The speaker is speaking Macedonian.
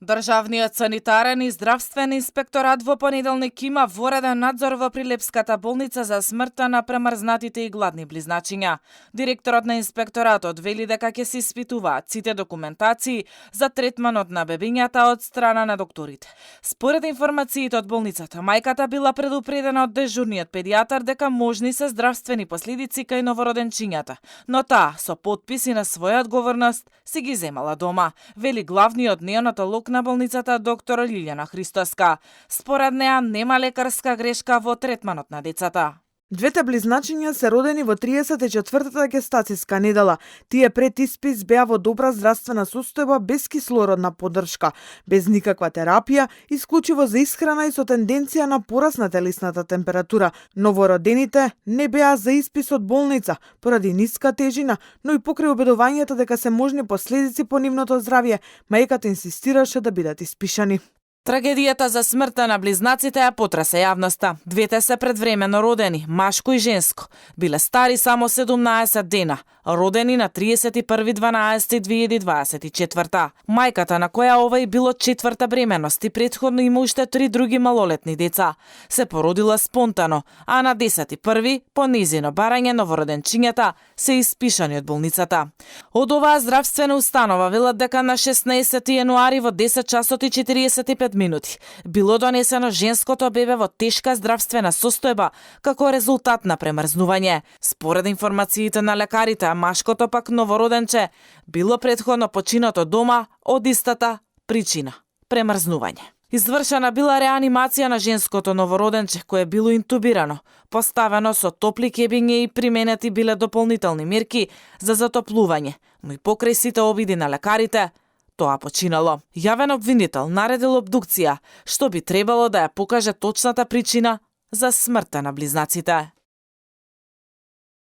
Државниот санитарен и здравствен инспекторат во понеделник има вореден надзор во Прилепската болница за смртта на премрзнатите и гладни близначиња. Директорот на инспекторатот вели дека ќе се испитуваат сите документации за третманот на бебињата од страна на докторите. Според информациите од болницата, мајката била предупредена од дежурниот педијатар дека можни се здравствени последици кај новороденчињата, но таа со потписи на своја одговорност си ги земала дома, вели главниот неонатолог на болницата доктор Лилјана Христоска. Според неа нема лекарска грешка во третманот на децата. Двете близначиња се родени во 34-та гестацијска недела. Тие пред испис беа во добра здравствена состојба без кислородна поддршка, без никаква терапија, исклучиво за исхрана и со тенденција на пораст на телесната температура. Новородените не беа за испис од болница поради ниска тежина, но и покрај обидувањето дека се можни последици по нивното здравје, мајката инсистираше да бидат испишани. Трагедијата за смртта на близнаците ја потресе јавноста. Двете се предвремено родени, машко и женско. Биле стари само 17 дена, родени на 31.12.2024. Мајката на која ова и било четврта бременост и претходно има уште 3 други малолетни деца, се породила спонтано, а на 10.1. по незино барање новороденчињата се испишани од болницата. Од оваа здравствена установа велат дека на 16 јануари во 10 часот и 45 минути било донесено женското бебе во тешка здравствена состојба како резултат на премрзнување. Според информациите на лекарите, машкото пак новороденче било претходно починато дома од истата причина – премрзнување. Извршена била реанимација на женското новороденче кое било интубирано, поставено со топли кебиња и применети биле дополнителни мерки за затоплување, но и покрај сите обиди на лекарите, тоа починало. Јавен обвинител наредил обдукција, што би требало да ја покаже точната причина за смртта на близнаците.